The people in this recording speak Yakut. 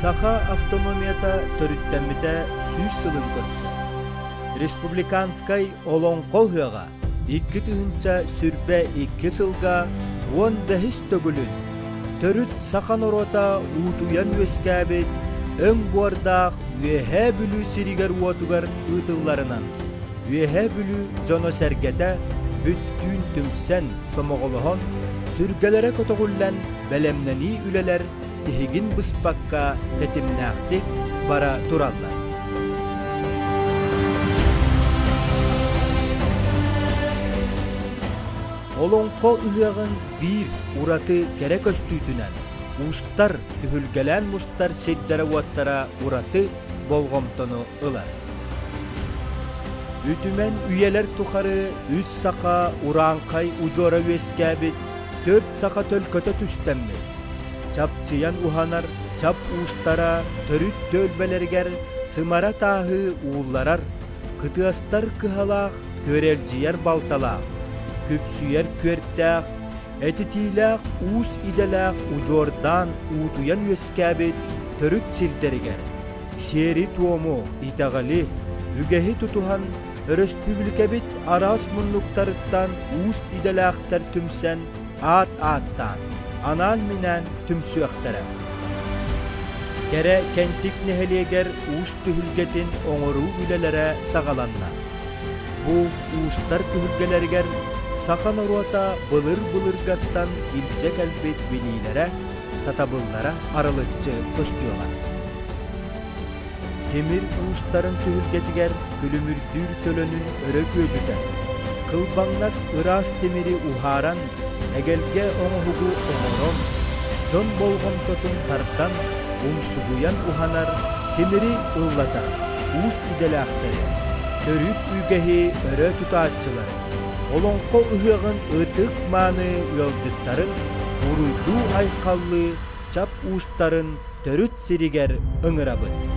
Саха автономията төрүттэммитэ 100 сылын көрсө. Республиканскай Олоҥхо ыһыаҕа 2022 сылга 15-ис төгүлүн төрүт саха норуота уутуйан үөскээбит өҥ буордаах Үөһээ Бүлүү сиригэр-уотугар ыытылларынан Үөһээ Бүлүү дьоно-сэргэтэ бүттүүн түмсэн, сомоҕолоһон, сүргэлэрэ көтөҕүллэн бэлэмнэнии үлэлэр тиһигин быспакка тэтимнээхтик бара тураллар. Олоҥхо ыһыаҕын биир ураты кэрэ көстүүтүнэн уустар түһүлгэлээн мустар сирдэрэ-уоттара ураты болҕомтону ылар. Үтүмэн үйэлэр тухары үс саха урааҥхай удьуора үөскээбит төрт саха төлкөтө түстэммит. Чапчыйан уһанар чап уустара төрүт түөлбэлэригэр сымара тааһы уулларар, кытыастар кыһалаах, күөрэлдьийэр балталаах, күпсүйэр күөртээх, этитиилээх уус идэлээх удьуордаан уутуйан үөскээбит төрүт сирдэригэр сиэри-туому, итэҕэли, үгэһи тутуһан өрөспүүбүлүкэбит араас муннуктарыттан уус идэлээхтэр түмсэн аат ааттаан, анаан-минээн түмсүөхтэрэ. Кэрэ Кэнтик нэһилиэгэр уус түһүлгэтин оҥоруу үлэлэрэ саҕаланна. Бу уустар түһүлгэлэригэр саха норуота былыр-былыргаттан илдьэ кэлбит билиилэрэ, сатабыллара арылыччы көстүөҕэ. Тимир уустарын түһүлгэтигэр күлүмүрдүүр төлөнүн өрө күөдьүтэн, кылбаҥнас ыраас тимири уһааран, эгэлгэ оҥоһугу оҥорон, дьон болҕомтотун тардан, умсугуйан уһанар тимири ыллатар уус идэлээхтэри, төрүт үгэһи өрө тутааччылары, Олоҥхо ыһыаҕын ытык-мааны ыалдьыттарын уруйдуу-айхаллыы чап уустарын төрүт сиригэр ыҥырабыт.